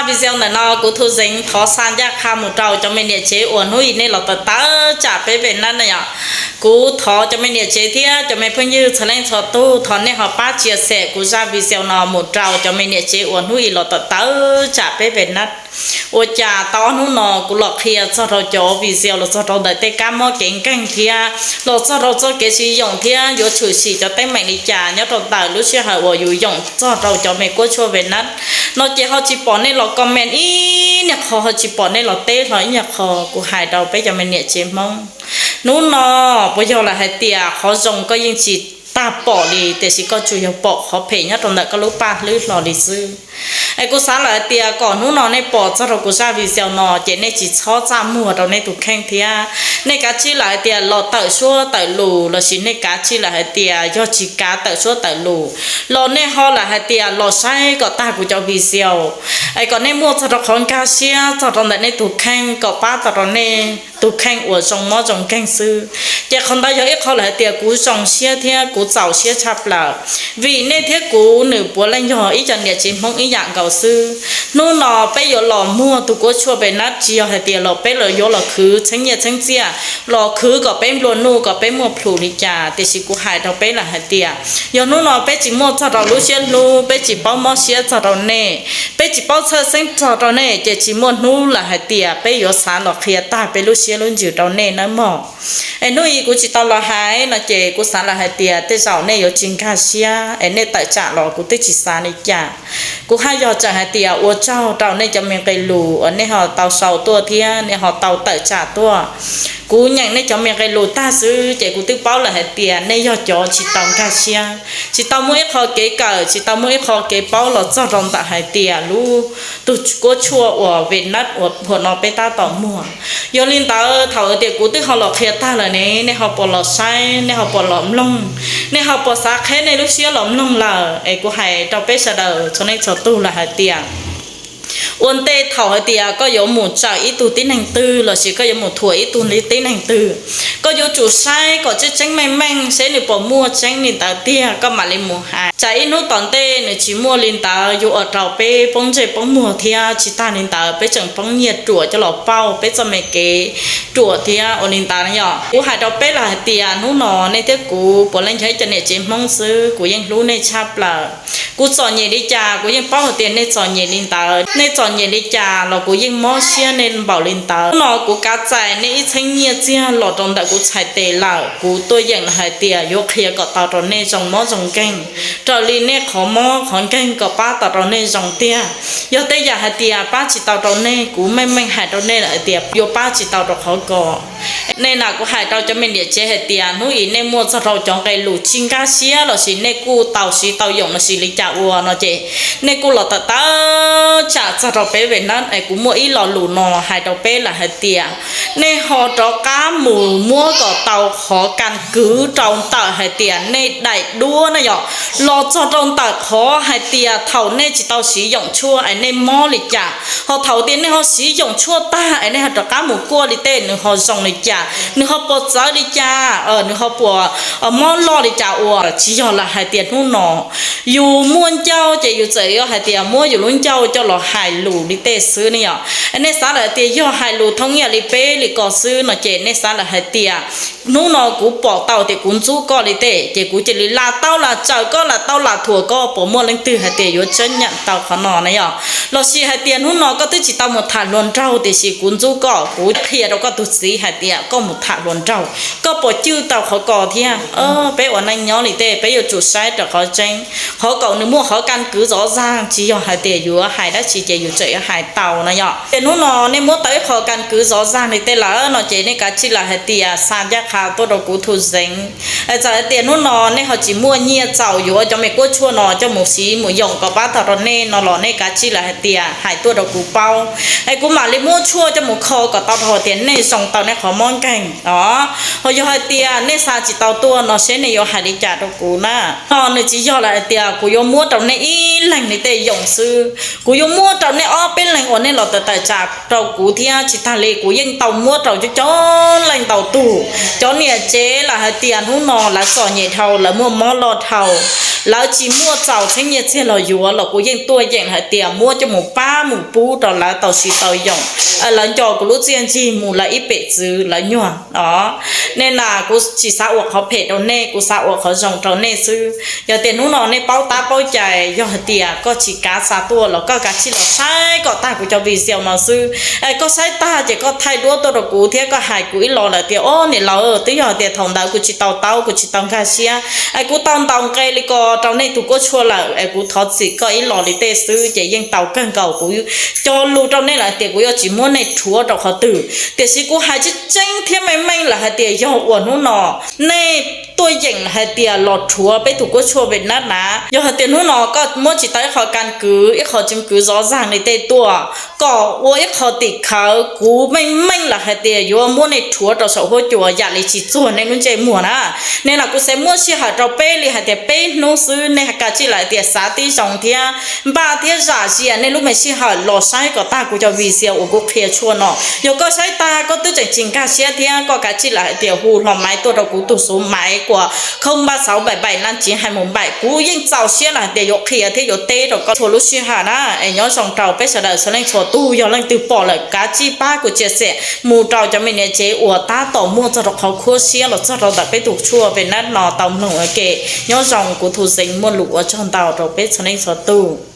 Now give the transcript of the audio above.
Video ntawm no kuv Thu Zeev thov xa ncaj qha mus rau cov me niam tsev uas hnub ib nej los tawm tawm tsam peb Vietnam na yom. Kuv thov cov me niam tsev thiab cov me phooj ywg txhua leej txhua tug, thov nej ho pab chia sẻ kuv zaj video no mus rau cov me niam tsev uas hnub ib los tawm tawm tsam peb Vietnam. Ua cas tau ob hnub no kuv los qhia txog rau cov video los txog rau ntawm tej kab mob kev nkeeg thiab los txog rau txoj kev siv yoom thiab yuav tshwm sim cov teeb meem li cas nyob rau ntawm lub sij hawm uas yus yoom txog rau cov me kuab tshuaj Vietnam no ces ho tsis pom nej los comment ib niag qho, ho tsis pom nej los teb hlo ib niag qho. Kuv hais rau peb cov me niam tsev Hmoob, hnub no puas yog lawm hais tias qhov zoo koj yeej tsis tag pom li, tiam sis koj tsuas yog pom qhov phem nyob rau ntawm koj lub paj hlwb hlo li xwb. Es kuv xav lawm hais tias kom hnub no nej pom txog rau kuv zaj video no ces nej tsis txhob txaj muag rau nej tus kheej thiab. Nej kav tsij lawm hais tias los tawm suab tawm lus lossis nej kav tsij lawm hais tias yog tsis kav tawm suab tawm lus los nej ho lawm hais tias los saib kom tag kuv cov video, es kom nej muaj txog rau qhov nkag siab txog rau ntawm nej tus kheej kom pab tau rau nej tus kheej uas zoo mob zoo nkeeg xwb. Ces qhov ntawd yog ib qho lawm hais tias kuv zoo siab thiab kuv txaus siab tshaj plaws, vim nej thiab kuv nws puav leej yog ib co niam tsev Hmoob ib yam nkaus xwb. Hnub no peb yuav los muag tus kuab tshuaj Vietnam tsis yog hais tias los peb los yuav los khwv txheeb nyiaj txheeb txiaj, los khwv kom peb nplua nuj kom peb muaj plhus li cas, tiam sis kuv hais rau peb lawm hais tias yog hnub no peb tsis muaj txog rau lub siab hlub, peb tsis paub mob siab txog rau nej, peb tsis paub txhawj xeeb txog rau nej ces tsis muaj hnub lawm hais tias peb yuav xav los qhia tag peb lub siab lub ntsws rau nej nawb mog. Es hnub ib kuv tsis tau los hais no ces kuv xav lawm hais tias tej zaum nej yuav tsis nkag siab es nej tawm tsam los kuv twb tsis xav li cas. Kuv haj yog tseem hais tias ua tsaug rau nej cov me nqe lus uas nej ho tau sau tuaj thiab nej ho tau tawm tsam tuaj. Kuv nyeem nej cov me nqe lus tag xwb ces kuv twb paub lawm hais tias nej yog cov tsis tau nkag siab, tsis tau muaj ib qho kev kawm, tsis tau muaj ib qho kev paub los txog rau ntawm hais tias lub tug kuab tshuaj uas Vietnam uas hmo no peb tab tom muag. Yog li ntawd thaum hais tias kuv twb ho los qhia tag lawm ne, nej ho puas los saib, nej ho puas los mloog, nej ho puas xav qheb nej lub siab los mloog lawm? Es kuv hais rau peb sawv daws txhua leej txhua tug lawm hais tias ua ntej thaum hais tias koj yuav mus tsawm ib tug tib neeg twg lossis koj yuav mus thuam ib tug tib neeg twg, koj yuav tsum saib kom tseeb tseeb meej meej seb nws puas muaj tseeb li ntawd tiag koj mam li mus hais. Tsam ib hnub tom ntej nws tsis muaj li ntawd yuav ua rau peb poob ntsej poob muag thiab tsis tag li ntawd peb tseem poob nyiaj ruam coj los pauj peb txoj me kev ruam thiab ua li ntawd na yom. Kuv hais rau peb lawm hais tias hnub no nej thiab kuv puav leej yog ib co niam tsev Hmoob xwb, kuv yeej hlub nej tshaj plaws. Kuv txom nyem li cas kuv yeej paub hais tias nej txom nyem li ntawd, nej txom nyem li cas los kuv yeej mob siab nej npaum li ntawd. Hnub no kuv kav txais nej ib txheeb nyiaj txiag los rau ntawm kuv txhais tes lawm, kuv tuaj yeem hais tias yuav qhia kom tau rau nej zoo mob zoo nkeeg raws li nej qhov mob qhov nkeeg kom pab tau rau nej zoo tiag. Yog tej yam hais tias pab tsis tau rau nej, kuv meej meej hais rau nej lawm hais tias yuav pab tsis tau rau qhov ko. Nej na, kuv hais rau cov me niam tsev hais tias hnub ib nej muaj txog rau cov nqe lus tsis nkag siab lossis nej kuj tau siv tau yoom lossis li cas ua no ces nej kuj los tawm tawm tsam txog rau peb Vietnam es kuv muaj ib lo lus no hais rau peb lawm hais tias nej ho rov qab mus muab kom tau qhov kas kwv rau ntawm hais tias nej daim duab na yom, los txog rau ntawm qhov hais tias thaum nej tsis tau siv yoom tshuaj es nej mob li cas, ho thaum tias nej ho siv yoom tshuaj tag es nej ho rov qab mus kuaj li tej nws ho zoo li cas, nws ho puas txawv li cas, nws ho puas mob loj li cas uas tsis yog lawm hais tias hnub no yus muaj ncauj ces yus txawm yuav hais tias muab yus lub ncauj coj los hais lus li tej xwb ne yom. Nej xav lawm tias yog hais lus thoob ib yam li peb li ko xwb no ces nej xav lawm hais tias hnub no kuv pom tau tias kuv ntxub koj li tej ces kuv cia li lam tau lam tsawm koj lam tau lam thuam koj, puas muaj leej twg hais tias yuav tseeb nyeem tau qhov no na yom? Lossis hais tias hnub no koj twb tsis tau mus tham hluas nraug tiam sis kuv ntxub koj, kuv qhia rau koj tus txiv hais tias koj mus tham hluas nraug, koj puas cwj tau qhov ko thiab? Peb ua neej nyob li tej peb yuav tsum saib rau qhov tseeb, qhov kom nws muaj qhov kas kwv zov zag, tsis yog hais tias yuav hais dab tsi ces yus tseem yuav hais tau na yom. Ces hnub no nej muab tau ib qho kas kwv zov zag li tej lawm no ces nej kav tsij lawm hais tias xa ncaj qha tuaj rau kuv Thu Zeev. Txawm hais tias hnub no nej ho tsis muaj nyiaj txaus yuav cov me kuab tshuaj no coj mus siv mus yoom kom pab tau rau nej no los nej kav tsij lawm hais tias hais tuaj rau kuv paub, es kuv mam li muab tshuaj coj mus kho kom tau rau hais tias nej zoo tau nej qhov mob nkeeg os. Ho yog hais tias nej xa tsis tau tuaj no seb nej yuav hais li cas rau kuv na. No nws tsis yog lawm hais tias kuv yuav muab rau nej ib leeg li tej yoom xwb, kuv Muab rau nej ob peb leeg uas nej los tawm tawm tsam rau kuv thiab, tsis tag li kuv yeej tau muab rau cov coob leej ntau tug. Cov niam tsev lawm hais tias hnub no lawv txom nyem dhau, lawv muaj mob loj dhau, lawv tsis muaj txaus txheeb nyiaj txiag los yuav los kuv yeej tuaj yeem hais tias muab coj mus pab mus pub rau lawv tau siv tau yoom. Lawv nco kuv lub txiaj ntsig mus lawv ib pem txwv lawv nyuag os. Nej na, kuv tsis xav ua qhov phem rau nej, kuv xav ua qhov zoo rau nej xwb. Yog tias hnub no nej paub tab paub cai, yog hais tias koj tsis kav xa tuaj los koj kav tsij los saib kom tag kuv cov video no xwb. Es koj saib tag ces koj thaij duab tuaj rau kuv thiab koj hais kuv ib los lawm tias, o niam laus, twb yog hais tias thaum ntawd kuv tsis tau taub, kuv tsis tau nkag siab, es kuv tau ntaus nqe li ko rau nej tus kuab tshuaj lawm, es kuv thov txim koj ib los li tej xwb ces yeej tau kawg nkaus. Kuv cog lus rau nej lawm tias kuv yuav tsis muab nej rhuav rau qhov twg, tiam sis kuv hais tseeb tseeb thiab meej meej lawm hais tias yog uas hnub no nej tuaj yeem hais tias los rhuav peb tus kuab tshuaj Vietnam na, yog hais tias hnub no koj muab tsis tau ib qho kan kwv, ib qho tseeb kwv zov zag li tej tuaj kom ua ib qho tim khawv, kuv meej meej lawm hais tias yuav muab nej rhuav rau saum huab cua yam li tsis txuag nej lub ntsej muag na. Nej los kuv xav muab sij hawm rau peb li hais tias peb hnub xwb, nej kav tsij lawm hais tias xav tib zoo thiab npaj thiab zam zias nej lub me sij hawm los saib kom tag kuv cov video uas kuv qhia tshuaj no. Yog koj saib tag koj twb tseem tsis nkag siab thiab koj kav tsij lawm hais tias hu hlo maiv tuaj rau kuv tus xuv maiv kuas khoo npaj xauv npaim npaim na tsiv hais mus npaim, kuv yeej txaus siab lawm hais tias yuav qhia thiab yuav teb rau koj txhua lub sij hawm na. Es nyob zoo rau peb sawv daws txhua leej txhua tug, yog leej twg pom lawm kav tsij pab kuv tsia xem mus rau cov me niam tsev uas tab tom muaj txog rau qhov khuab siab los txog rau ntawm peb tus tshuaj Vietnam no tau mloog ua ke. Nyob zoo, kuv Thu Xeev muaj lus ua tsaug ntau rau peb txhua leej txhua tug.